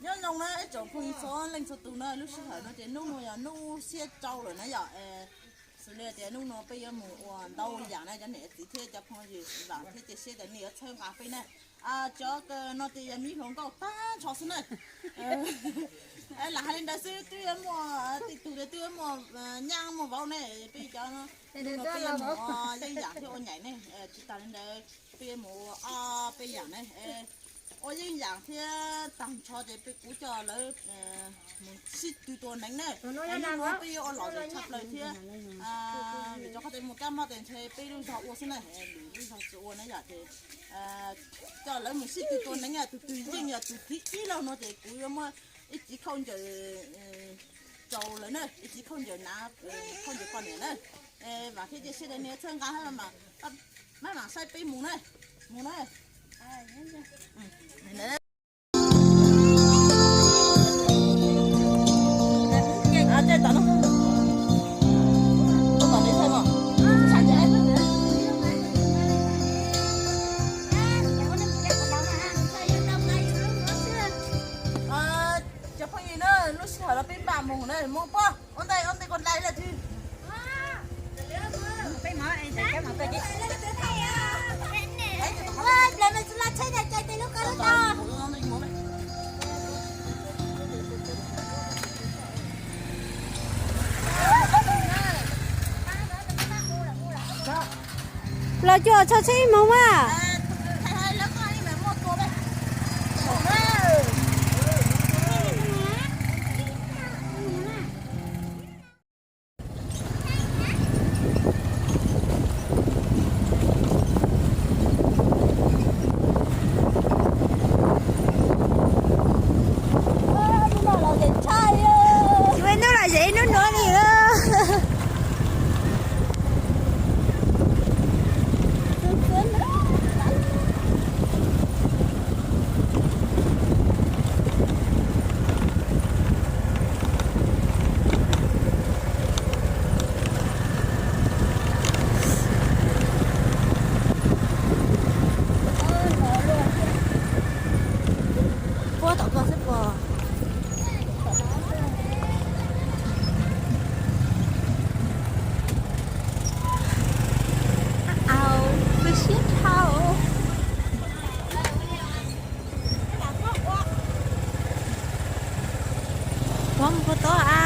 Nyob zoo na ib tsoom phooj ywg txhua leej txhua tus na, lub sij hawm no ces hnub no yog hnub xiab rau lawm na yom. Xws li tias hnub no peb yuav mus ua ntau yam na, cov niam txiv thiab cov phooj ywg vam thiab cia siab tias nej yuav txhawb nqa peb na. Cov no ces yog me hluas nkauj tag nrho xwb na. Lam hais li ntawd xwb, twb yuav muaj, tej tug twb yuav muaj nyab muaj vauv ne, peb cov no peb yuav mus ua yeeb yam thiab ua nyaim ne. Tsis tas li ntawd peb yuav mus ua ob peb yam ne. Ua yeeb yam thiab tag nrho ces peb kuv coj lawv mus sib tw tua neev na. Hnub no peb yuav ua lom zem tshaj plaws thiab, vim rau qhov tias mus kab mob tes ntshe peb lub zog ua xwb na, lwm lub zog tsis ua na yom. Ces coj lawv mus sib tw tua neev, tus twg yeej yog tus thib ib lauj no ces kuv yuav muab ib txiv khaub ncaws rau lawv na, ib txiv khaub ncaws na, khaub ncaws poj niam na. Vam thiab cia siab tias nej txhawb nqa, maj mam saib peb mus na, mus na. Cov phooj ywg na, lub sij hawm no peb npaj mus na, mus pob, ua ntej ua ntej koj dai lawm twg. Los cuam txog tsheb ib moos mas. Tsis muaj hnub lom zem hnub nuav li. Puab tom koj xwb puas? Au, khuv siab dhau. Puab mus puag tod a.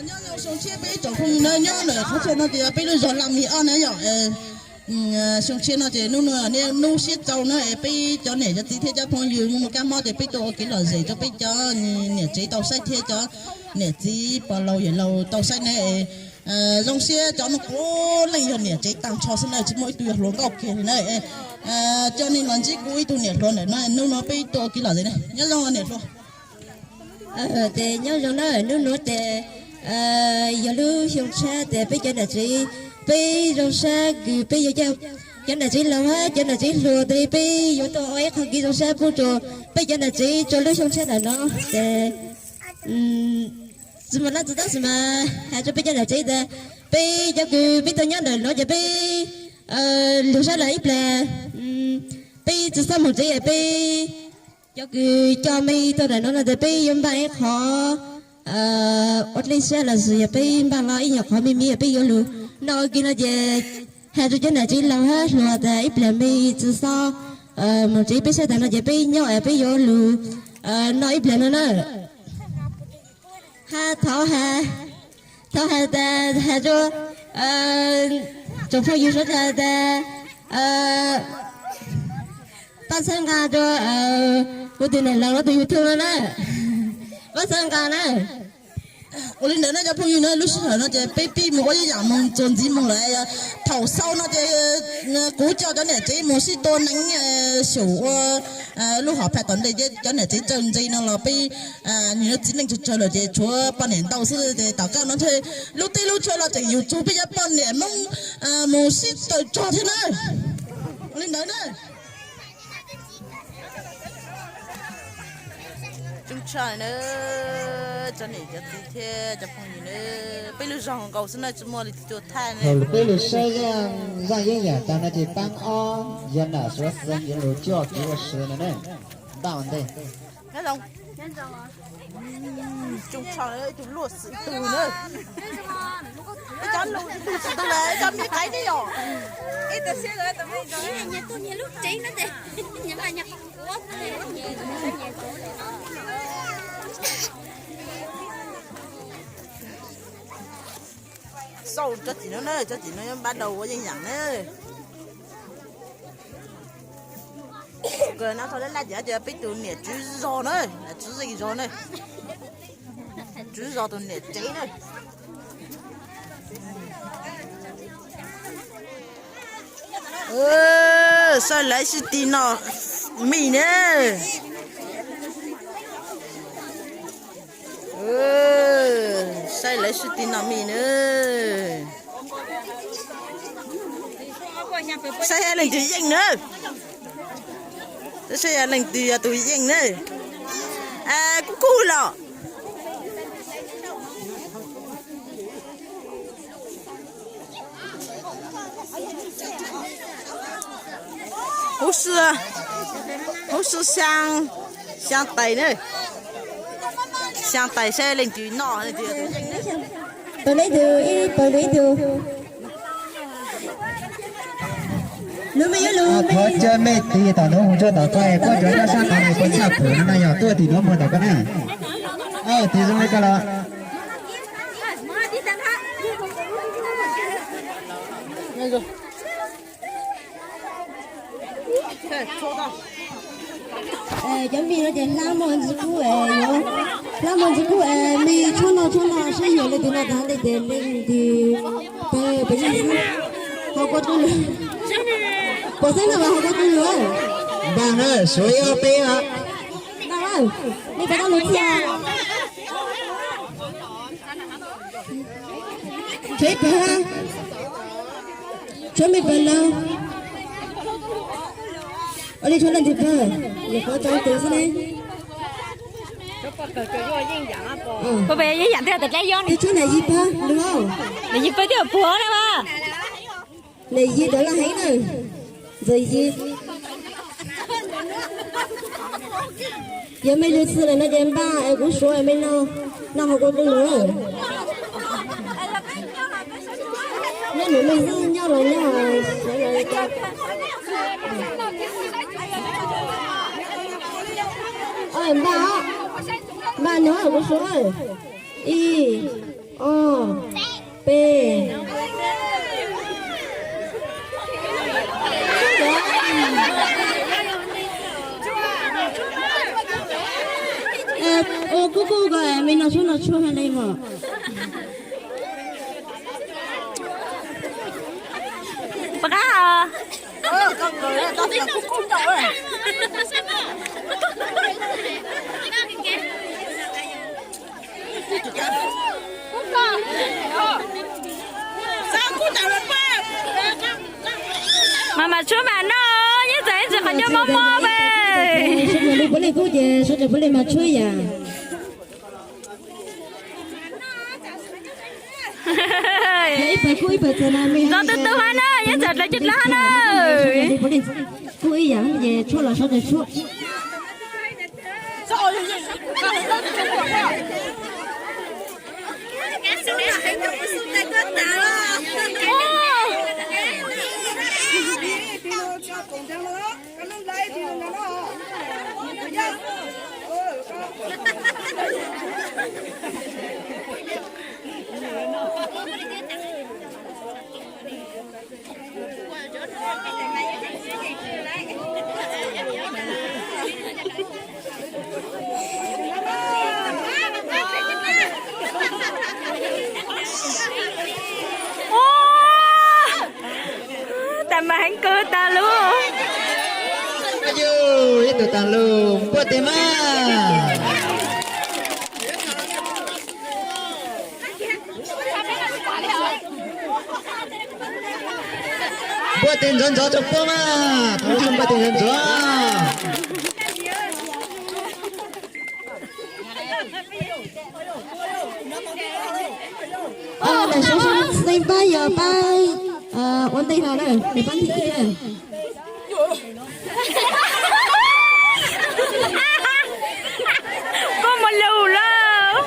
Nyob zoo xyoo tshiab peb ib tsoom phooj ywg na, nyob ntawm qhov chaw no ces peb lub zos Laj Mis Ob na yom. Xyoo tshiab no ces hnub no niaj hnub xiab rau na, peb cov niam cov txiv thiab cov phooj ywg mus mus kab mob ces peb tuaj ua kev lom zem rau peb cov niam tsev tau saib thiab cov niam txiv pog laus yawm laus tau saib na. Zoo siab cov no puav leej yog niam tsev tag nrho xwb na, tsis muaj ib tug yog hluas nkauj kiag li na. Coj nej los ntsib kuv ib tug niam hluas ntawm no, hnub no peb tuaj ua kev lom zem na, nyob zoo niam hluas. Ces nyob zoo na, hnub nuav ces yog lub xyoo tshiab ces peb cov niam txiv, peb zoo sab kws peb yuav coj cov niam txiv laus hab cov niam txiv hluas, peb yuav tuaj ua ib qho kev zoo sab pub rua peb cov niam txiv rua lub xyoo tshiab ntawm no. Ces tsi muaj dlaab tsi tab sis mas has rua peb cov niam txiv tas peb cov kws peb tuaj nyob ntawm nuav ces peb lug sab lawm ib plag, peb tsi xob moog tsev, peb cov kws coj mej tuaj ntawm nuav no tas peb yuav npaaj ib qho ua dlej sab los sis yog peb npaaj lo ib nyuag qhov me me peb yuav lug noj ua ke no ces has rua cov niam txiv laus hab hluas tas ib plag mej tsi xob moog tsev, peb sab tas no ces peb nyob peb yuav lug noj ib plag no na. Hab thaum has tas has rua tsoom phooj ywg suav dlawg tas pab txhawb nqa rua kuv tus niam laus lawv tus YouTube no na, pab txhawb nqa na. Ua li ntawd na cov phooj ywg na, lub sij hawm no ces peb pib moog ua ib yaam moog txuas ntxiv moog lawm. Thaum xaus no ces kuv coj cov niam tsev moog sib tua neev xyum ua lub hom phaj tom ntej, cov niam tsev txawj ntse no los peb niam txiv neej tsawg tsawg lawm ces tshuav poj niam ntau xwb ces tom qab no ntshe lub teb lub chaw los tseem yug txug peb cov poj niam Moob moog sib tawm tsog thiab na. Ua li ntawd na. Tshaj na, cov niam cov txiv thiab cov phooj ywg na, peb lub zog nkaus xwb na, tsis muaj li tus cuag thaj na. Thaum peb lug saib zaj yeeb yam tag no ces paab ob yog nam suav xeev yuav lug coj kev ua si no na. Npaj ua ntej. Coob tshaj, ib tug luaj xwm tug na. Ib cov luaj xwm tug na, ib cov me qaib ne yom. Xauj tsob txiv no na, tsob txiv no yuav npaj dau ua yeeb yam na. Kawg no thaum laj laj ces ces peb tus niam tswv zos na, niam tswv zeej zos na, tswv zos tus niam tsev na. Saib lawv sib tig nom mij na. Saib lawv sib tig nom mij na. Saib leej twg yeej na. Saib yog leej twg yog tus yeej na. Kub kub los. Huv si, huv si xyaa, xyaa tais na. Xyaa tais saib leej twg noj, leej twg yog tus yeej na. Pawg leej twg ib, pawg leej twg. Thov caw mej tig tom nuav mus tsuag tom koj, koj cov nyob sab tod es puas tshaj pum no na, yog tuaj tim nuav muag tom koj na. Tig zoo li koj los. Cov mij no ces hlab muaj ntsis kub, hlab muaj ntsis kub, mej tshuab noj tshuab noj saib yog leej twg noj tag leej twg, leej twg pawg pawg yeej xwb. Hau kua dlub lug. Puas xeeb no mas hau kua dlub lug. Npaj na, suav ib ob peb os. Mej puas tau lug txhij? Tshuav ib pawg, tshuav mej pawg lawm. Ua li tshuav leej twg pawg, nyuam qhuav tau tus xwb ne. Puas pab yeej yam twg tas dlaab yog ne? Tshuav nam yig pawg lug. Nam yig pawg twb puag na mas. Nam yig tau laj heev na. Ntxawm yig. Yog mej lug txhij lawm no ces npaj es kuv suav mej noj, noj hau kua dlub lug. Nyob nws mej xwb, nyob los nyob, suav los suav. Npaj, npaj nyob kuv suav. Ib, ob, peb. Ua kub kub ko, mej noj tshuab noj tshuab hab le mog. Puas qab os? Mas mas tshuab mas noj, yeej txawm ib txwm qhov ncauj mob mob pes. Puav leej kub ces sawv daws puav leej mas tshuab yam. Ntxov tug tug hab na, yeej txawm dlawg cov dlawg hab na. Kub ib yam ces tshuab los sawv daws tshuab. Ua, tas mas heev kawg tas lug. Yus ib tug tas lug, npuaj tes mas. Npuaj tes ntxov ntxov rua puab mas, thaum lub npuaj tes ntxov ntxov. Sawv daws xeeb pab yog pab ua ntej no na, pab thib ib na. Koj mus lus lawm.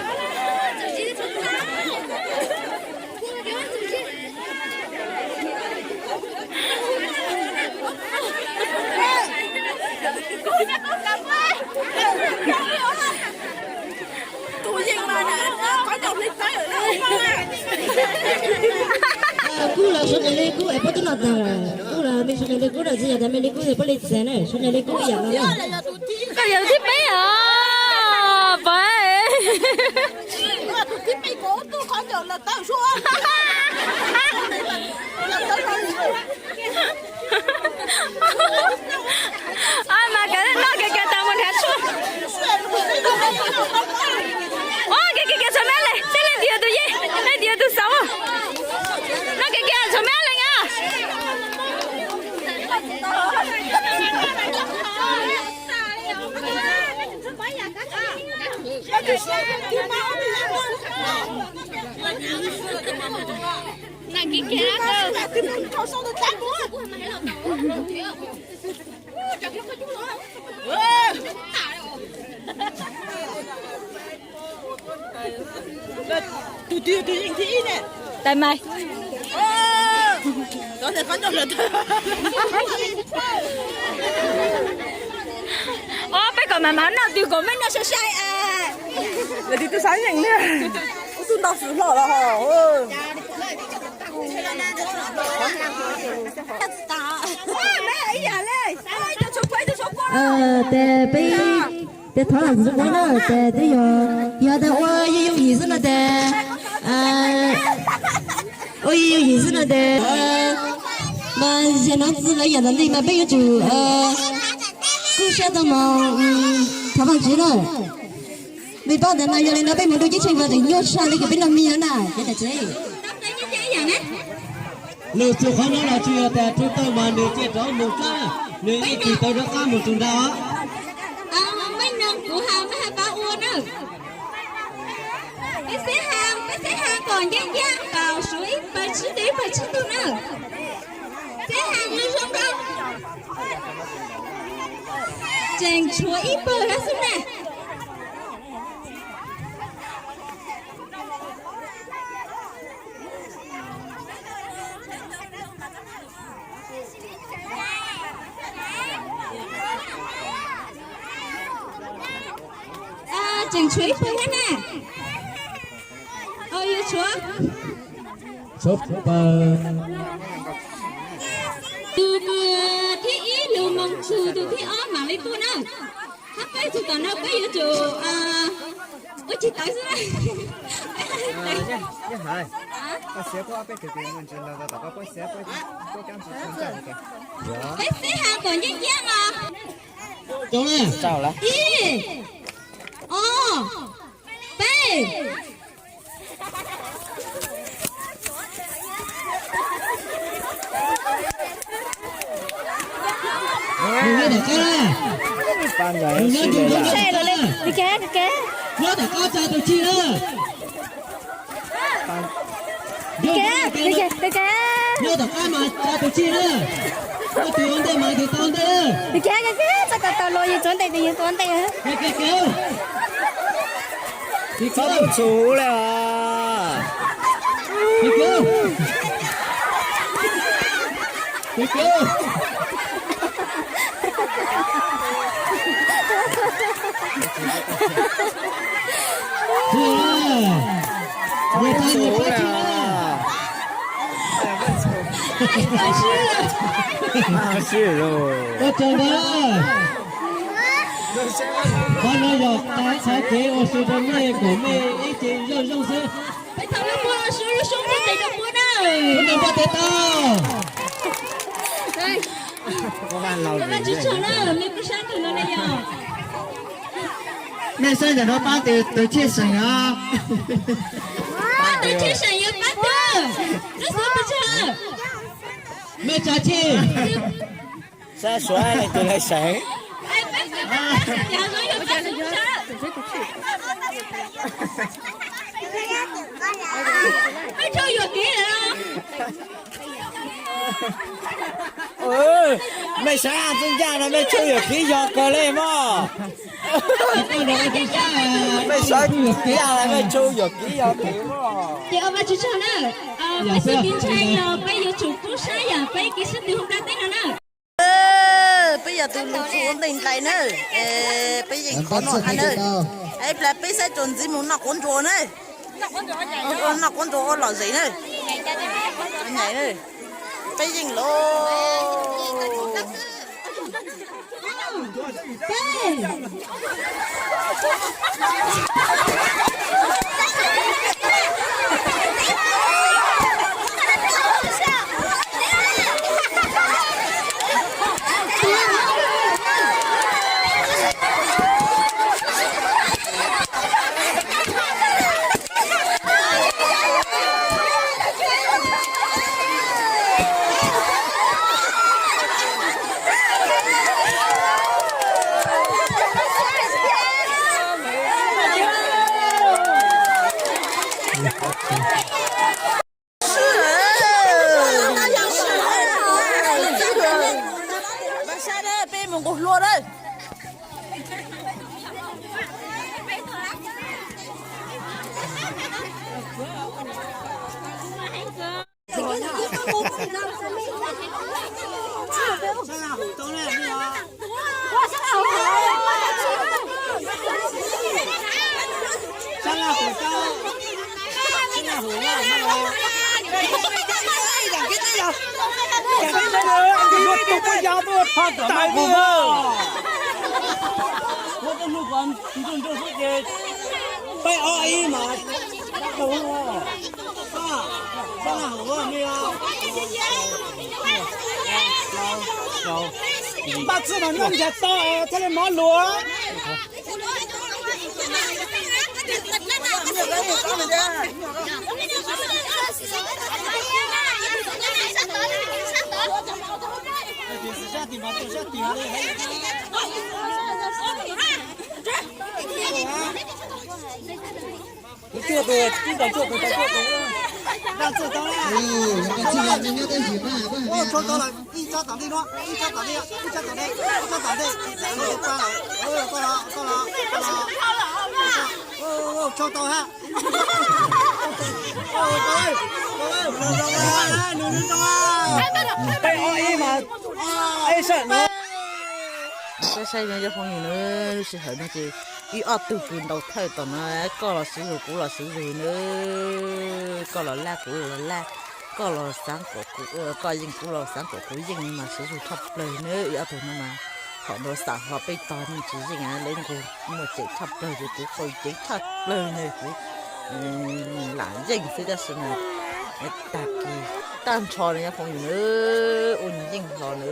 Kub los suav nqis li kub es puab twb noj tag. Kub los me suav nqis li kub lawm, tsis yog tas me li kub es puab li txiav na, suav nqis li kub ib yam no na. Koj yog thib peb os. Pab. Mas kav noj kiag kiag tas mus nrhav tshuaj. Ua kiag kiag kiag tshuaj me le, seb leej twg yog tus yeej, leej twg yog tus xauv. Noj kiag kiag tshuaj me leej a. Tus twg tus yeej thib ib ne? Tais Maiv. Os, peb kom mas mas noj twg kom peb noj sai sai. Lawv twb twb sab yeej ne. Ub, tub ntau xwm hlo los ho. Tes peb, tes thov los txog na, tes twb yog, yog tas ua yooj yooj yim xwb no tes, ua yooj yooj yim xwb no tes, mas yog no txwv lawv yam ntawd ntej mas peb yuav tsum kuj sab tau mas thov Vaajtswv na. Vim pab ntawd mas yog li no peb mus nrug ceeb tsheej mas tseem nyuaj tshaj li kws peb noj me no na. Lug txug qhov no los tsuas yog tas tug tawg mas nws cia rov mus txab, nws ib tug tawg rov qab mus tug nrag os. Mej noog kuv has mej has pab ua na. Peb xeb has, peb xeb has kom ncaj ncaj, kom suav ib pawg tsib tug, ib pawg tsib tug na. Xeb has zoo zoo nkaus. Tseem tshuav ib pawg lawm xwb na. Tseem tshuav ib pawg thiab na. Yuav tshuav, tshuav pawg. Tus thib ib lug moog txug tus thib ob mam li tuaj na. Hab peb txug tom no peb yuav tsum ua tsis tawv xwb. Peb xeb has kom ncaj ncaj os. Ib, ob, peb. Nyob tom qab tsa tus tsig na. Nyob tom qab mas tsa tus tsig na. Ua tus ua ntej mas tus tau ntej. Txhob tub txhuv le os. Ua tsaug ntawd. Qhov no yog tau qhov kev ua su rau mej kom mej ib ce zoo zoo xwb. Peb thaum lub muag los su lub sub npuaj tes rau muag na. Sub npuaj tes tau. Mej tsis tshua na, mej kuj sab ntug no na yog. Mej saib ntawm no pab tus tshij seem os. Pab tus tshij seem yog pab twg? Lub xub pes tsawg? Mej tsa tshij. Saib suav leej twg lawv seem. Mej tshua yuam kev lawm. Mej saib txij ncaj no mej tshua yuam kev yog kawg le mog. Mej saib txij ncaj no mej tshua yuam kev yog kawg le mog. Ces ua Vajtswv tsaug na, peb sib kev ntshai los peb yuav tsum pub saib yam peb kev sib tw hauv nplaj teb no na. Peb yog tus lus txuj ua ntej nqaij na, peb yeej qhov no hab na. Ib plag peb saib tsuas ntxiv mus noj quav ntsuas na. Noj quav ntsuas ua lom zem na. Peb yeej los Peb mus nqus hlua lawm. Peb ob ib mas, npaj txwj mas noj ntsiag to thiaj li mov luag. Tus cuaj tus, ib tag cuaj tus, tag cuaj tus. Ua tshua tau lawm, ib tsob tam ntej no, ib tsob tam ntej, ib tsob tam ntej, ib tsob tam ntej, tau los, tau los, tau los. Ua tshua tau hab. Nws zoo, peb ob ib mas, ib sab no. Peb saib no cov phooj ywg na, lub sij hawm no ces ib ob tug kws ntaus thawj tom no, koj los siv zug kuv los siv zug na, koj los laj kuv los laj, koj los xaav kom kuv, koj yeej kuv los xaav kom kuv yeej mas siv zug tshaj plawg na. Ib ob tug no mas thaum nrau xaam hlo peb tog yeej tsis yeej, lawv nqug muaj ceem tshaj plawg ces kuv qaug ceev tshaj plawg ne, kuv lam yeej xwb tab sis mas tag kis tag nrho no cov phooj ywg na, ua nws yeej hlo na.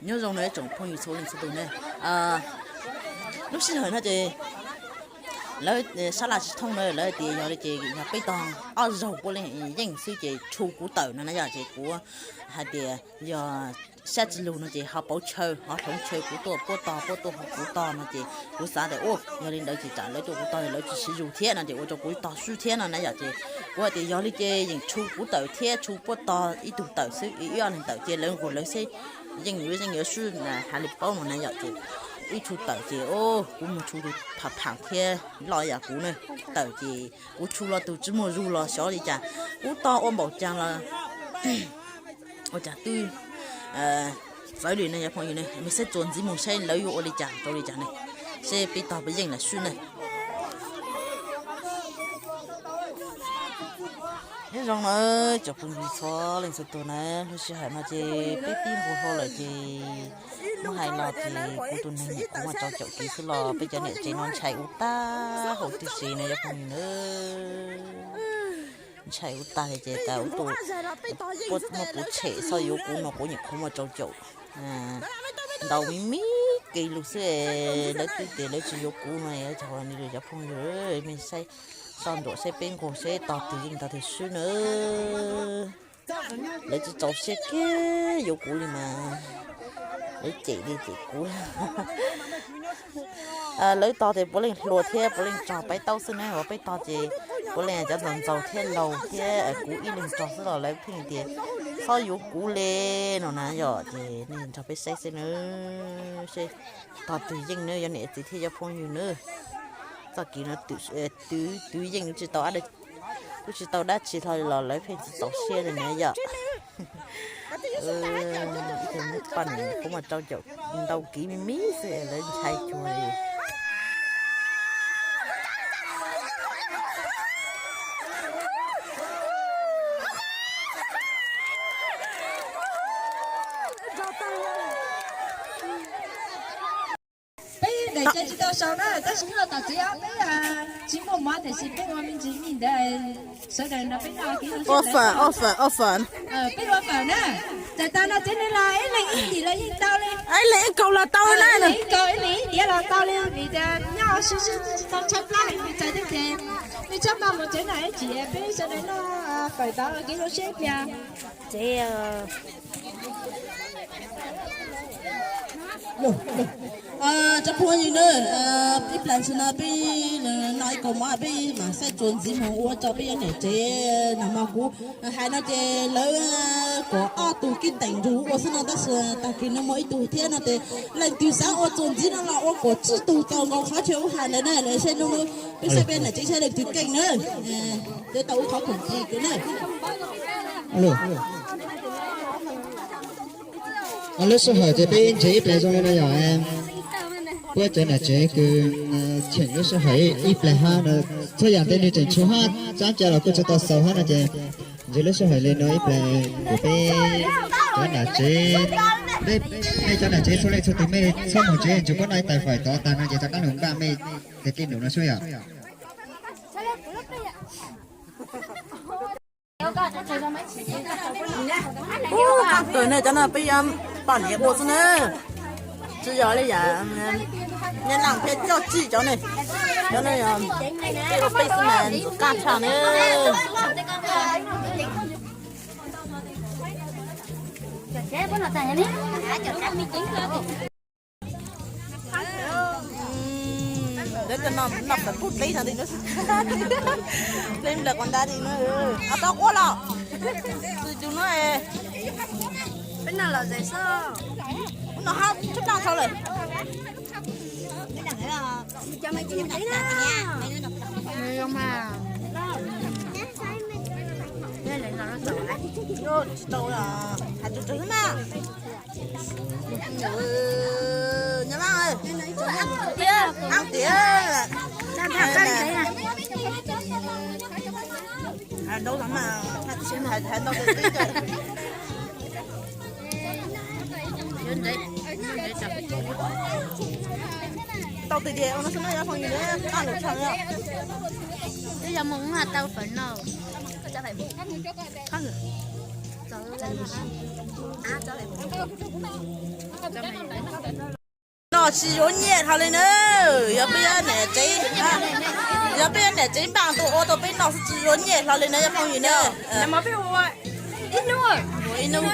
Nyob zoo na tsoom phooj ywg txhua leej txhua tus na. Lub sij hawm no ces lawv sab laj tsis thooj na, lawv tias yog li ces yog peb tog ob zaug puab leej yeej xwb ces tshu kuv tawm no na yom, ces kuv hais tias yog sab tsis lug no ces ho pauv chaw ho hloov chaw kuv tuaj puab tog, puab tuaj ho kuv tog no ces kuv xav tias ua yog li ntawd ces tsam lawv tuaj kuv tog lawv tsis siv zug thiab no ces ua rau kuv tog swb thiab no na yom, ces kuv hais tias yog li ces yeem tshu kuv tawm thiab tshu puab tog ib tug tawm xwb, ib ob leeg tawm ces lawv nqus lawv seb yeej yuav yeej yuav swb hais li paub no na yom, ces ib tshu tawm ces kuv mus tshu tus pham pham thiab loj yam kuv na, tawm ces kuv tshu los tus tsis muaj zug los xyov li cas, kuv tog ua npaum cas los ua cas twb txawv li na yom phooj ywg na, mej saib txuas ntxiv mus saib lawv yuav ua li cas rau li cas ne, seb peb tog puas yeej lawm swb na. Nyob zoo na tsoom phooj ywg txhua leej txhua tus na, lub sij hawm no ces peb pib nqus hlo lawm ces muab hais los ces kuv tus neeg nyuam qhuav muaj rau caum kiv xwb los peb cov niam tsev no ntshai ua tag hauv tib si na yom phooj ywg na. Ntshai ua tag li ces tas ub tuaj muab kuv tshem, txhob yuav kuv no kuv nyuam qhuav muaj rau caum ntau me me kev lug xwb, lawv twb tias lawv tsis yuav kuv no, cov phooj ywg mej saib tso nruam saib peb nqus seb tog twg yeej tog twg swb na. Lawv tsis txaus siab kiag yuav kuv li mas lawv cem li cem kuv. Lawv tog ces puav leej hluas thiab puav leej tog paib taub xwb na, uas peb tog ces puav leej cov ntxaug ntxaug thiab laus thiab kuv ib leeg tog xwb los lawv pheej tias txhob yuav kuv li no na yom, ces nej nrog peb saib xwb na, seb tog twg yeej na yog niam txiv thiab yog phooj ywg na. Txoj kev no twv yeej tsis tau, twb tsis tau dab tsi hlo los lawv pheej tsis txaus siab li na yom. Poj niam kuv mas rau caum ntau kiv me me xwb lawv ntshai cuag li. Peb daim tsev tsis tau sau na, tab sis yog tom txiv os peb tsis muaj mov tiam sis peb ua me ntsis me ntawd, sawv daws nrog peb noj. Peb ua fawm na, txawm tas no tsev neeg los ib leeg ib tim los yeej tau li, ib leeg ib kaus los tau na, ib leeg ib kaus ib leeg ib diav los tau li, vim tias nyob sib sib tsis tau tshab plab li, txawm tiag ces nej txhob maj mus tsev na, ib chim peb sawv daws noj fawm tod kev zoo siab ib pliag. Tsev Cov phooj ywg na, ib plag ntsis no peb noj ib kaus mov peb mam saib txuas ntxiv mus ua rau peb cov niam tsev nag hmo kuv hais no ces lawv kom ob tug kib teem nrug ua xwb no tab sis tag kis no muaj ib tug thiab no ces leej twg xav ua txuas ntxiv no los ua kom tsib tug tau nkaus qhov chaw ub hais ntawd na, lawv saib no peb saib peb niam tsev saib leej twg keej na, ces tau ua qhov khoom kis na. Lub sij hawm ces peb ntsev ib pliag zoo li no yog puab cov niam tsev kws cheem lub sij hawm ib pliag hab no, txhua yam tej nws tseem tshuav hab, tsab ca los kuj tsis tau xaus hab no ces ntsev lub sij hawm li no ib pliag kuv peb cov niam tsev, mej cov niam tsev txhua leej txhua tus mej txhob mus tsev, ntsis puab noj ib tais fawm tod tag no ces rov qab lug npaj mej tag kis num no sub yom. Ub, koj kawg ne, cov no peb yuav poj niam ua xwb na, tsis yog li yam nyab laj thiab coj txij cov ne, cov no peb ua peb xwb mas ntxim qab tshaj ne. Lawv cov no noj fawm kub dleb no li na, dleb nplawg quav ntab li na, tau quaj los, tus no, peb noj los zes xwb, no hab tshab plab dhau lawm. Tsis tau, hais tsawg tsawg xwb na. Nyab Laj, ab tiag, hais ntau mas, hais ntau. Tau twg ces ua no xwb na, yog phooj ywg na, qab lus tshaj na. Twb yog mus ua tau fawm no. Noj tsis yuav nyiaj hlo li na. Yog peb yog niam tsev, yog peb yog niam tsev npaj tua ua rau peb noj xwb tsis yuav nyiaj hlo li na yog phooj ywg na. Ib hnub, ib hnub, ib hnub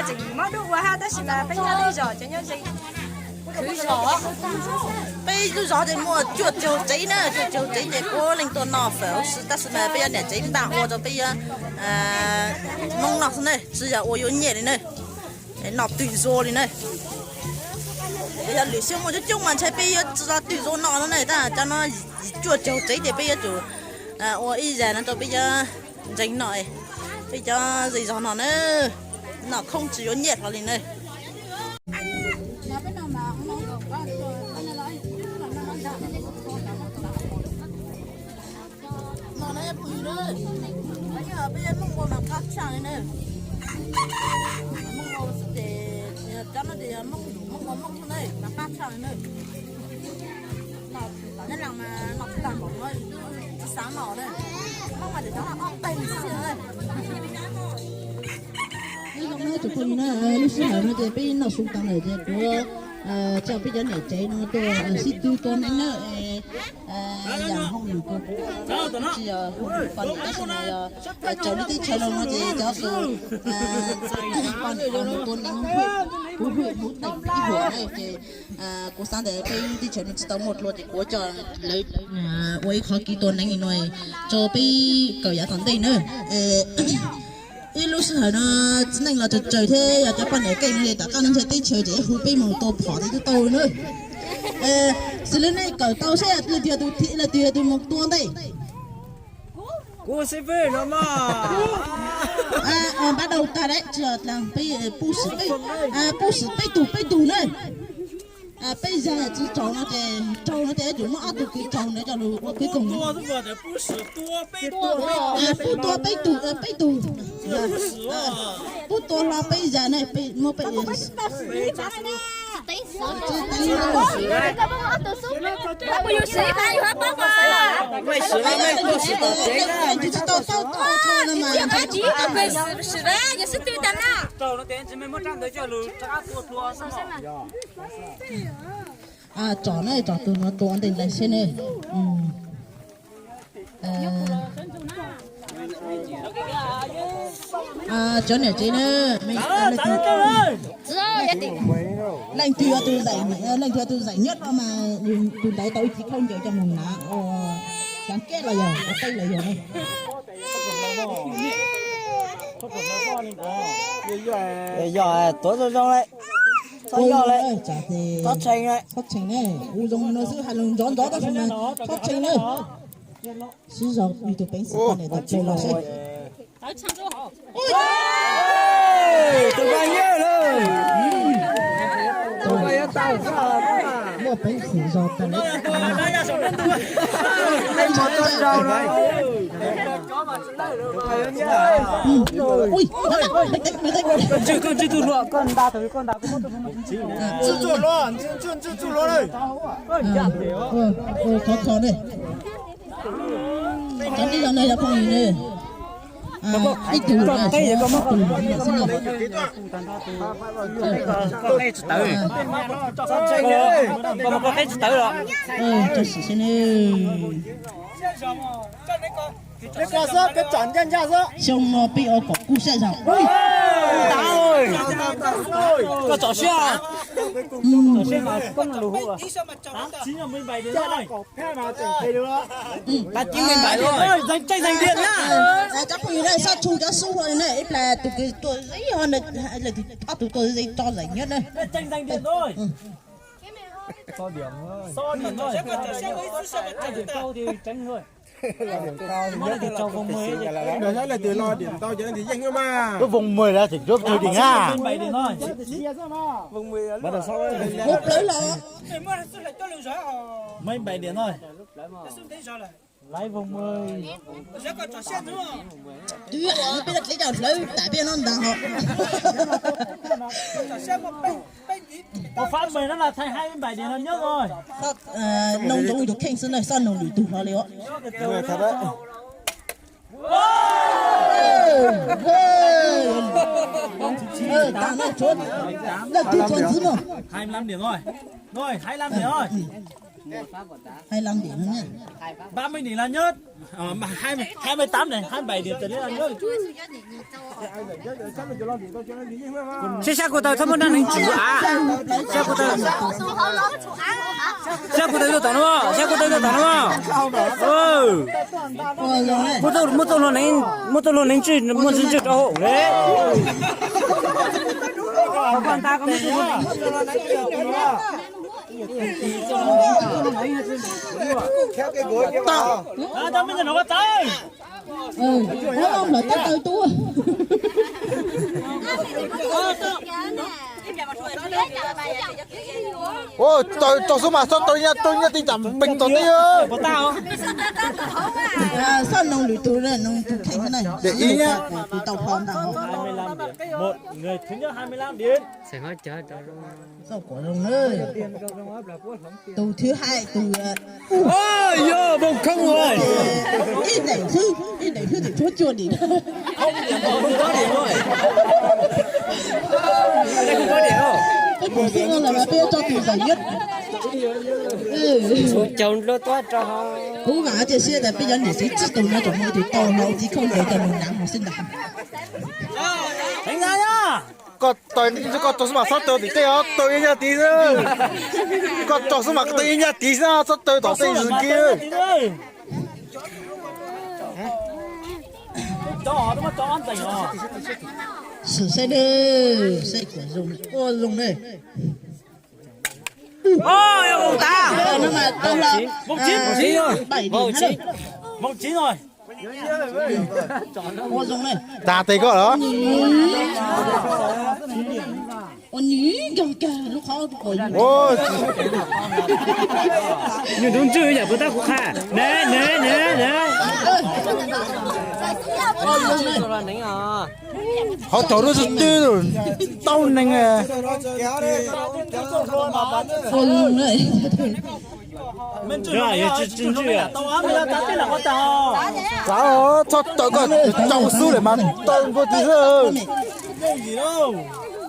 tseem muab dub ua hab tab sis mas peb nyob lub zos ces nyob ze. Peb lub zos ces muaj cuaj caug tsev na, cuaj caug tsev ces puav leej tuaj noj fawm huv si tab sis mas peb yog niam tsev npaj ua rau peb yog Hmoob noj xwb na, tsis yog ua yuav nyiaj li na. Noj twm zuag li na. Yog lwm xyoo muaj coob coob mas ntshai peb yuav tsis tau twm zuag noj no na, tab cov no yim cuaj caug tsev ces peb yuav tsum ua ib zag no rau peb cov ntseeg noj, peb cov zej zog noj na, noj thoob tsis yuav nyiaj hlo li na. No na phooj ywg na, peb yog Hmoob ua mas qab tshaj li na. Hmoob ua xwb ces cov no ces yog Hmoob, Hmoob ua Hmoob xwb na, mas qab tshaj li na. Tom neb lees mas noj tsis tag npaum no, tsis xav noj na. Hmoob mas ces cov no ob peb xwb na. Ib zoo na tsoom phooj ywg na, lub sij hawm no ces peb noj su tas lawm ces kuv coj peb cov niam tsev no tuaj sib tw tua neeb na. Yam hauj lwm kuv tsis yog hauj lwm poj niam tab sis mas yog tsaws lub teb chaws los no ces cov tus poj niam tua neeb, kuv hwj huv teem ib huam na ces kuv xav tias peb teb chaws no tsis tau muaj dlua ces kuv coj lawv ua ib qhov kev tua neeb li no rau peb kawm yav tom ntej na. Ib lub sij hawm no txiv neej los tsaws tsaws thiab yog cov poj niam keej no tom qab no ntshe teb chaws ces hu peb mus tua phom thiab twb tau na. Xws li nej kawm tau seb leej twg yog tus thim leej twg yog tus mus tua ntej. Kuv xib fwb no mas. Npaj dau tag lawm tsis yog dlaag peb pub swm peb, pub swm peb tug peb tug na. Peb zag tsis raug no ces, raug no ces yuav tsum muab ob tug kws raug ntawd coj lug ua kwv koog. Pub tua peb tug, peb tug. Pub tua hlo peb zag na, muab peb Tsom na, tsom tus no tua ua ntej lawm seb ne. Cov niam tsev na, leej twg yog tus zaim, leej twg yog tus zaim nyob no mas tus ntawd tau ib txiv khaub ncaws coj mus hnav ua cov keb los yog ua teb los yog na. Yog tuav zoo zoo lawm, txhob yog lawm, txhob tshee lawm. Txhob tshee ne, ua zoo no xwb hais lus nrov nrov tab sis mas txhob tshee na. Sib zog ib tug peev xwm poj niam tau play los seb. Tus poj niam lawm. Muaj peev xwm zog tas lawm. Ui, koj ntswj tus hluas, koj nta tus, koj nta, koj muab tus hluas. Ntswj tus hluas, ntswj tus hluas lawm. Khov kho ne. Cov tib zoo ne cov phooj ywg ne. Ib tug lawm, ib tug lawm xwb ne. Tso sim seb ne. Xyoo no peb ua kom kub siab zog. Koj tsom siab. Cov phooj ywg na, sab tshum cov xub hlo ne, ib plag tus kws tuaj ze, ob tug tuaj ze tso zaim nyob na. Nws saib leej twg lo điểm ntau cov leej twg yeej mas. Lub vòng mười là chỉ chốt thời điểm á. Ua plawv los. Twb peb dlev cov hlawv tas peb no ntag ho. Ua fab mười nó là thay hai mươi bảy điểm là nhất rồi. Noo ntsoov tus kheej xwb na, xob noo lwm tug hlo li os. Ê, ê, tao nói trước. Leej twg txog ntxiv no? Hai mươi lăm điểm rồi. Rồi, hai mươi lăm điểm rồi. Hai mươi lăm điểm nữa nha. Ba mươi điểm là nhất. Ờ, mà hai mươi, hai mươi tám này, hai mươi bảy điểm trở lên là nhất. Seb sab ko taw txhob muaj neeg tswm av. Sab ko taw, sab ko taw tuaj tom no, sab ko taw tuaj tom no. Muaj txoj, muaj txoj hlua neeg, muaj txoj hlua neeg tswj, muaj ntsis ntswj rau hauv le. Ua, taw rau xwb mas txhob taw nyab, taw nyab tib tam pees tom teb. Xoj noog lwm tus, noog tus kheej na, ib nyab tus tau hlo ntag. Xoj quav zoo na. Tus thứ hai, tus Ôi, yog Bông Không rồi. Ib daim xwb, ib daim xwb tseem tshuav cuaj dim. Peb puas xwb no lawm mas peb yuav tso tus zaum nyuj. Kuv vam thiab cia siab tias peb cov niam txiv tsib tug no tseem muaj tus tau no txiv khaub ncaws cov nus nav no xwb ntag. Koj taw, koj taw xwb mas txhob taw tim tej os, taw ib nyab tid xwb. Koj taw xwb mas taw ib nyab tid xwb, txhob taw tom tej zws kiag. Sim saib ne, saib kuv zoo, ua zoo ne. Ua zoo ne. Tag tes koj los? Ua nyi nkag kag lub qhov. Nyuag ntoo ntswj yam puas tab kuv qha. Ne ne ne ne. Qhov thaum lub twb twb tau neeg. Txav, txhob taw koj tau xub lawm mas taw nkuaj tid xwb.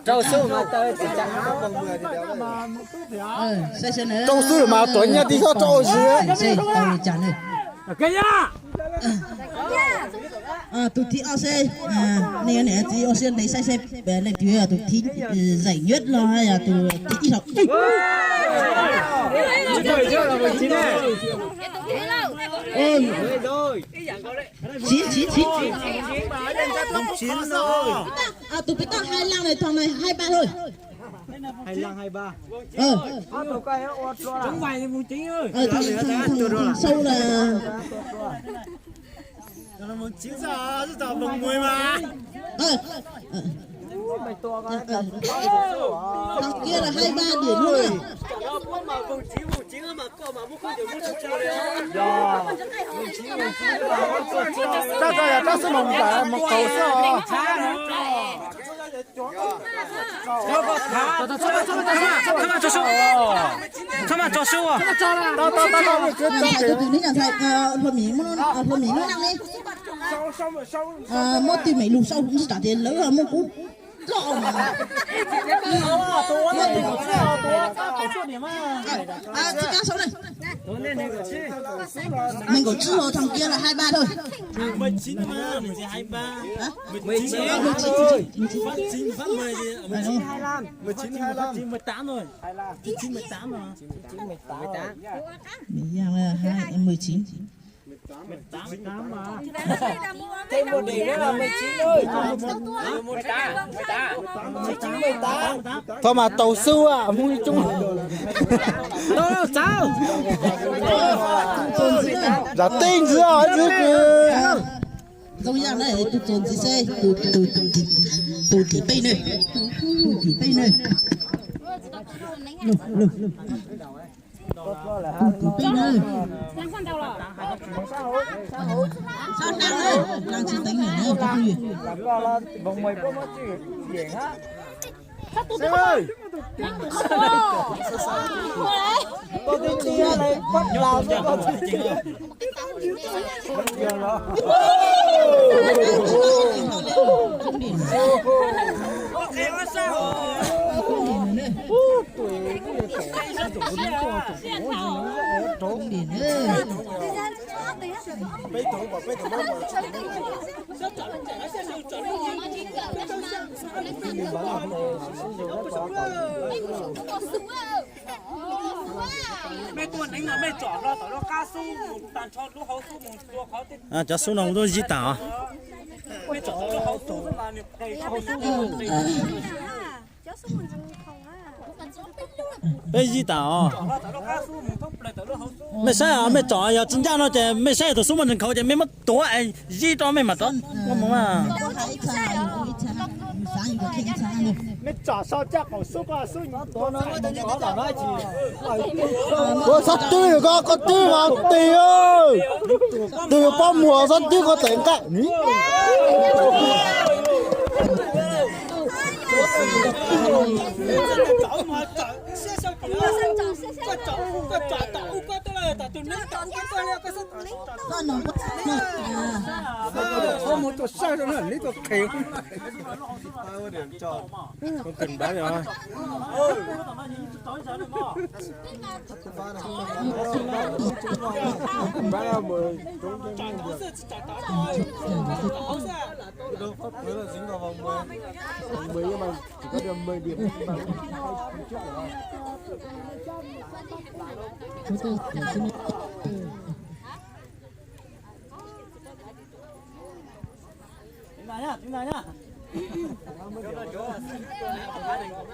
Tau xub lawm mas tuav nyiaj tib txhob tso ua zis. Tus thib ob seb, nej niam txiv ua siab ntev saib seb leej twg yog tus thib zaum nyuaj los yog tus thib ib hlo. Siv, siv, siv. Tus pem toj hai laj no, thog no hai ba thôi. Hai laj hai ba. Thog, thog, thog sâu là Thằng kia là hai ba điểm luôn à. Rab tso yog rab xub mas mus kaus xwb os. Txhob mas tso sub. Tau, tau, tau, tau. Nhà thầy từ từ ní nhà thầy, à, Hòa Mỹ, Hòa Mỹ nói năng đi. À, mốt tìm mẹ lùn sau cũng chỉ trả tiền lỡ là mốt cũ. Lọ mà. À, à, chị Cang sau này. Mình có chữ rồi, thằng kia là hai ba thôi. Mười chín mà, mình chỉ hai ba. Hả? Mười chín, mười chín, mười chín. Phát chín, phát mười gì? Mười chín, hai lăm. Mười chín, hai lăm. Phát chín, mười tám rồi. Mười chín, mười tám rồi. Mười tám. Mười tám. Mình Giang là hai, mười chín. Mười tám, mười tám mà. Thêm một điểm nữa là mười chín thôi. Mười tám, mười tám. Mười chín, mười tám. Thôi mà tàu xu à, không đi chung. Đâu, đâu, sao? Giả tinh giữa, giữa kìa. Zoo yam na, tus txuas ntxiv seb, tus, tus, tus tim peb na, tus tim peb na, tus tim peb na. Sao tăng na, tăng tsis teev na, tus twg? Cov xub no kuv twb zib tas os. Peb zib tas os. Mej saib os, mej tsom yog tsis ncaj no ces mej saib tus xub muaj ntsis nkhaus ces mej muab tuav es zib rau mej mam rov mus. Mej tsom so caj qaum xub ko xub. Koj xob twb ko, koj twb mas tig, tig pob muag xob twb ko tes nqaij.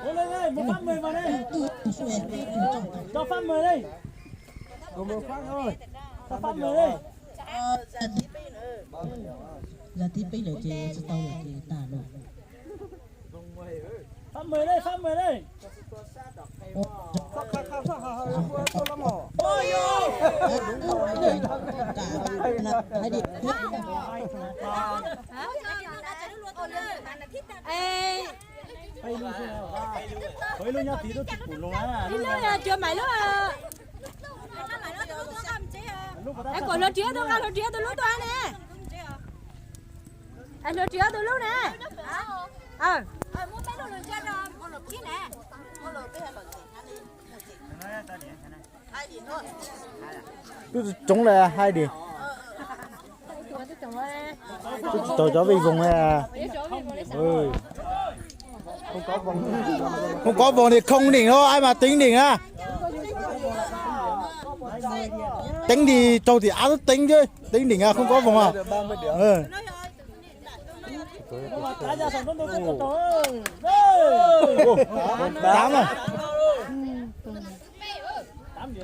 Ua li, mus fab mười vào đây. Cho fab mười đi. Cho fab mười đi. Giờ tí peb lượt thì tao lượt thì tao lượt. Fab mười đi, fab mười đi. Ê, ib lub nyob tid lub tsis pum lus na. Ib lub, cuag maiv lub. Es kom hluas riam tus, nqa hluas riam tus lub tuaj ne. Es hluas riam tus lub ne. Twb tsis tsoov li hais di. Twb tsis tau cov vij voog li. Không có vòng thì không đỉnh thôi, ai mà tính đỉnh á. Tính thì trâu thì áo tính chứ, tính đỉnh à, không có vòng à. Tám à. Tám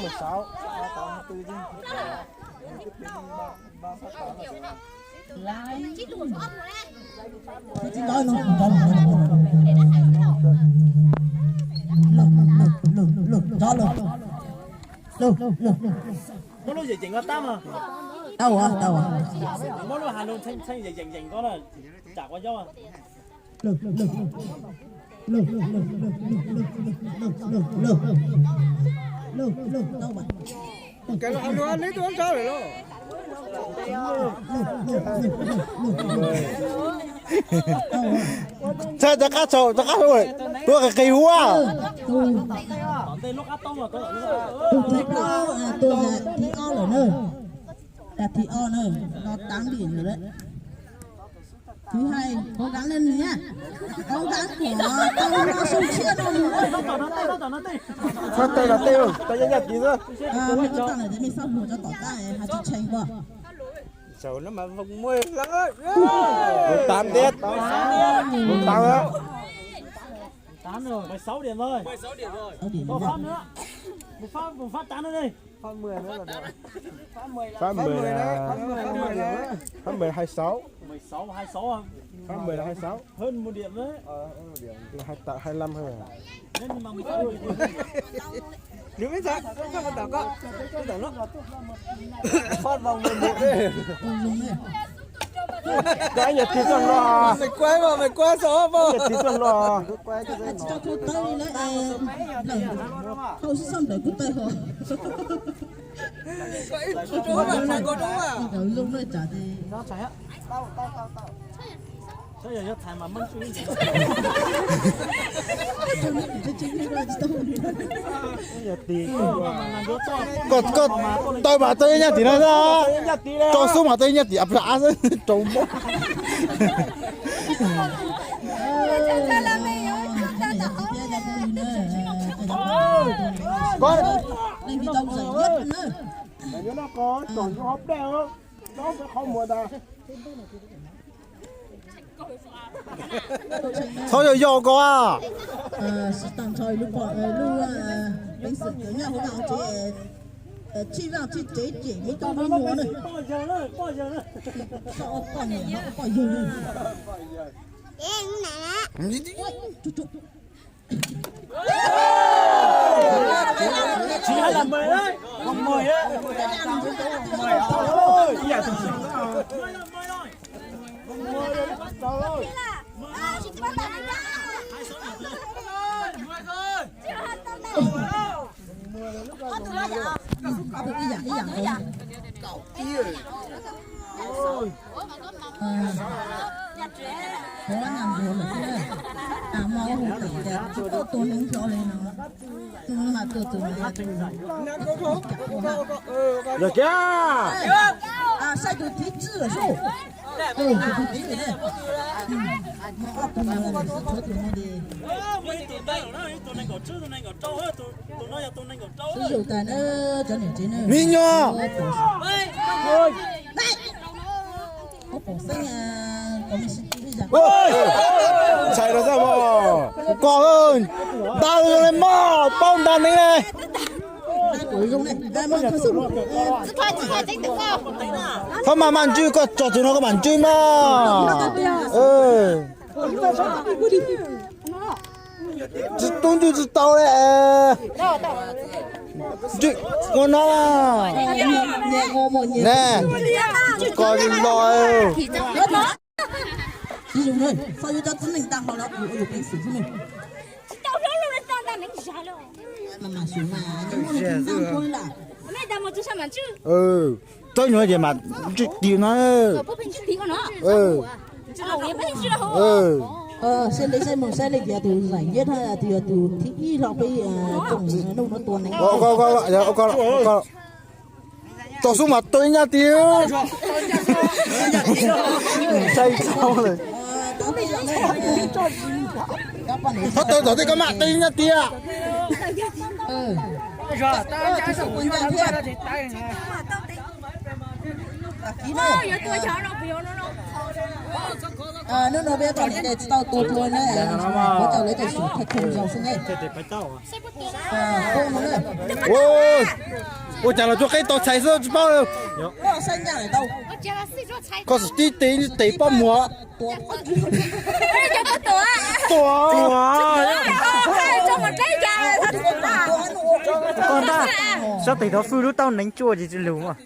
mười sáu, ba tám tư chứ. Muab lub yem ceem ko tab mas. Tau as, tau as. Muab lub has lug txheej txheej yeem yeem ko na, tsam qua zaub. Txhaj rov qab tso, rov qab tso, tuaj qis qis huab. Tus thib plaub, tus thib ob lawm na. Tus thib ob na, no tám điểm rồi đấy. Thứ hai, cố gắng lên nhá. Cố gắng của tao lo sung chia đâu mà. Txhob tej los tej, tau yaj yaj kis xwb. Mày ôn tao này để mày sau hùa cho tỏ ta hai trăm tranh qua. Sau nó mà vòng mười lắm á. Mười tám tiếp. Mười tám đó. Tám rồi. Mười sáu điểm rồi. Sáu điểm rồi. Một phát nữa. Một phát, một phát tám nữa đi. Phát mười nữa là được. Phát mười là, phát mười hai sáu. Mười sáu, hai sáu à? Phát mười là hai sáu. Hơn một điểm đấy. Ờ, hơn một điểm. Là hai, hai lăm thôi à? Nếu như mà mười sáu điểm thì nếu biết sao, sao mà tao có, tao tao nó. Phát vòng mười một đi. Cái nhà thì còn lo. Mày quay mà, mày quay sao mà. Cái nhà thì còn lo. Quay cái dây nó. Không, sao đợi của tao hả? Có ít phút trốn mà, sao có trốn à? Tao lung nó trả thì. Nó chạy á. Tao, tao, tao, tao. Koj, koj taw mas taw ib nyaj tim no xwb, rau xub mas taw ib nyaj tim a xwb, rau mob. Txhob yog yog ko. Sib tag nrho lub, lub peev xwm cov nyob hauv vaj hauv tsev, tsij vaj tsij tsev cem me tub me nyuam na. Poj yawg, poj yawg. Ib yam ib yam nkaus. Ua nyuag nkaus lawm xwb na. Mas hu tias tsis tau tua neeg hlo li no. Tus no mas tus tus Yog kiag. Saib tus thib tswj lawm sub. Tus thib tswj lawm. Ob tug no tshuav tus no li. Sib zog tas na cov niam tsev na. Me nyuam. Ntshai rau xwb mog. Koj nta zoo li mog, paub nta neeg li. Txhob mas maj ntswj, koj tso tus no koj mam ntswj mog. Tsis tub ntswj tsis tau li. Ntswj ua no. Ne, koj li los. Tsis zoo na, txhob yuav cov txiv neej tag hlo los ua yus peev xwm xwb na. Mas mas xyov mas nyob muaj leej twg ntag ua li lawm. Txawb nyuam ces mas ntswj tim no. Saib li saib mus saib li tias tus zaum ntawd tus yog tus thib ib hlo peb tsoom nuj no tua neeg. Tau xub mas tau ib nyaj tiag. Txhob tau tom tej koj mam tau ib nyaj tiag. Hnub no peb tau niam tais tsis tau tua dua na, kuv coj lawv cov xum thaj thum zaus xwb ne. Ua cas los cuag qeb tau txhais xwb tsis paub. Koj tib tes tes pob muag. Tua. Koj ntag, sab tes thov fwj lub taub neev tsuaj ces tsis lug mas.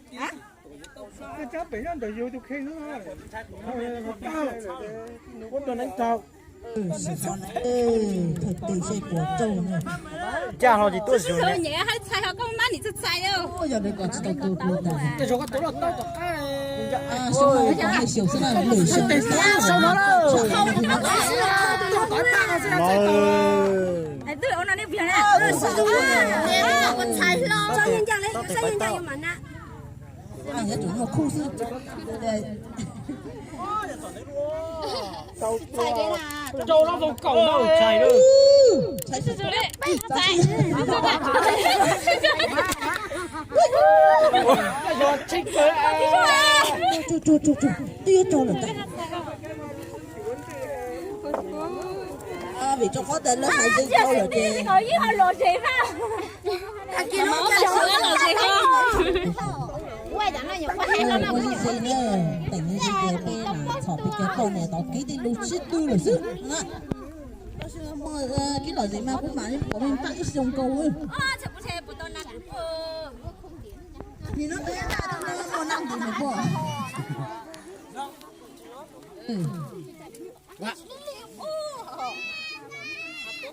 Ncaj hlo tsis tuaj zus. Yog li kom tsis tau tua dua tas. Rau no zoo kaum no. Twb yuav rau lawm tas. Vim rau qhov tias lawv hais ze rau lawm ces. Ua ib txhis ne, teem li tias peb lam txhom peb cov poj niam tau kev tij lus sib tw lawm xwb na. Kib lom zem mas kuv mam li pom me npaj ib xyoo nkaus. Nim no tus nab mus nab ntim mus pom.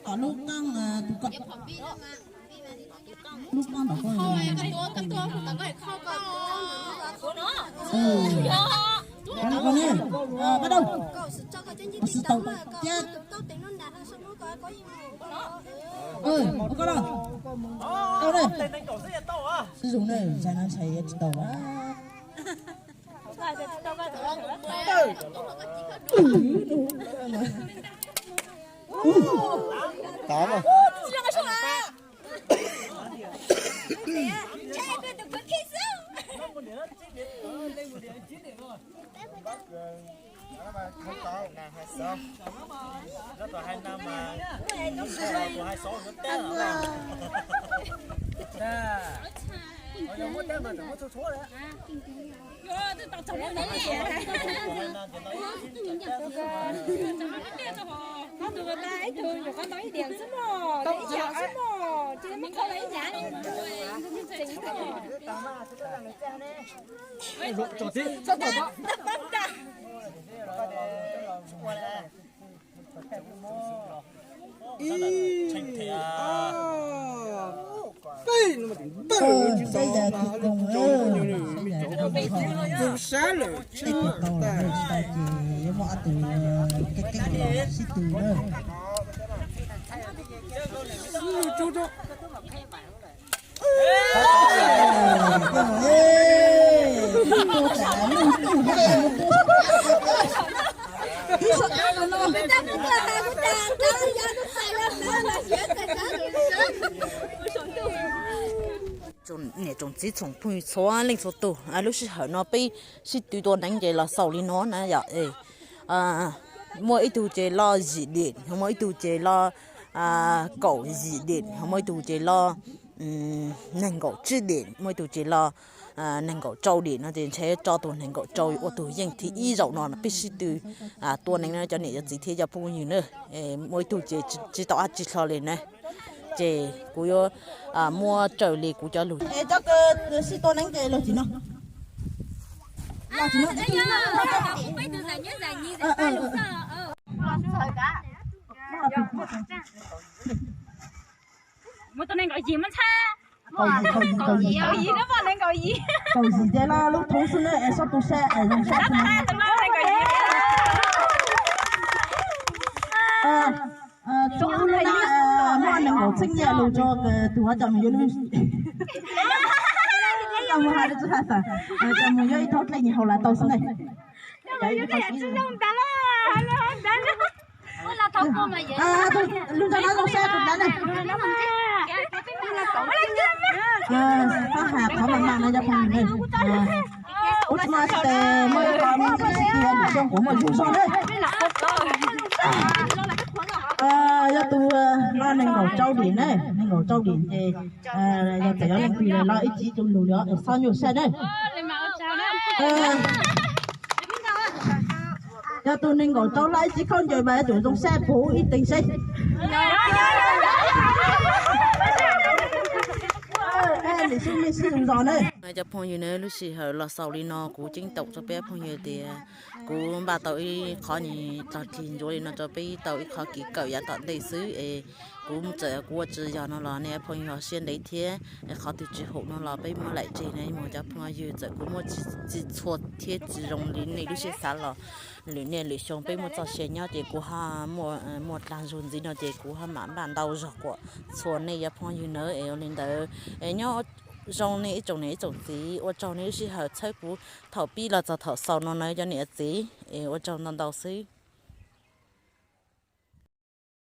Tom lub qab tus ko, lub qab tom ko. Bắt đầu. Sib tau tiag. Ua koj los, tau ne. Sib zoo ne, ntshai no ntshai yuav tsis tau. Tav mas. Ib, ob, peb. Tus sab lawm tsis tau ces yuav muaj ob tug keej keej los sib tw na. Niam tsoom txiv tsoom phooj ywg txhua leej txhua tus, lub sij hawm no peb sib tw tua neeb ces los xaus li no na yom. Muaj ib tug ces lo yim dim, muaj ib tug ces lo kaum yim dim, muaj ib tug ces lo nees nkaum tsib dim, muaj ib tug ces lo nees nkaum rau dim no ces ntshe tso tus nees nkaum rau ua tus yeej thib ib zaum no peb sib tw tua neeb na cov niam cov txiv thiab cov phooj ywg na. Muaj ib tug ces tsis tau dab tsi hlo li na. Ces kuv yuav muab raws li kuv cov lus. Es cov kws sib tua neeb ces los tsis no. Kaum yim, kaum yim, kaum yim, kaum yim ces lub thoob xwb na es txhob tu siab es zoo siab. Tub lub na, muaj nees nkaum txheeb nyiaj lus rau tus uas coj mus yuav lub, coj mus hais, coj mus yuav ib thob dlej nyiaj haus las tau xwb ne. Lub nra no zoo siab tus ntawd ne. Fab has qhov mas mas no cov phooj ywg ne. Ub tsis muaj tsis tes, muaj ib qho me ntsis sib kis xyoo kuv muaj zoo zog ne. Yog tus lo nees nkaum rau dim ne, nees nkaum rau dim ces yog txawm yog leej twg los ib txhis tus lus li es txhob nyuaj siab ne. Yog tus nees nkaum rau hla ib txhis khaub ncaws mas yuav tsum zoo siab puv ib teev seb. Nim sib me sib zoo zos ne. Cov phooj ywg na, lub sij hawm los xaus li no kuv ceeb toom rau peb phooj ywg tias kuv npaj tau ib qho ntog rig ntsuav li no rau peb tau ib qho kev kawm yav tom ntej xwb es kuv txawm kuv ua tsis yog no los nej phooj ywg ho siab ntev thiab. Qhov twg tsis haum no los peb muab laim tseg na mog cov phooj ywg. Txawm kuv muaj tsis txhua thiab tsis zoo li nej lub siab xav los lwm niaj lwm xyoo peb muaj txoj sia nyob ces kuv ho muaj dlaag zug ntxiv no ces kuv ho mam npaj ntau zog kom txhua nej cov phooj ywg nawb. Es ua li ntawd es nyob zoo nej ib tsoom niam ib tsoom txiv, ua tsaug nej lub sij hawm txhawb kuv thaum pib los txog thaum xaus no na cov niam txiv. Es ua tsaug ntau ntau xwb.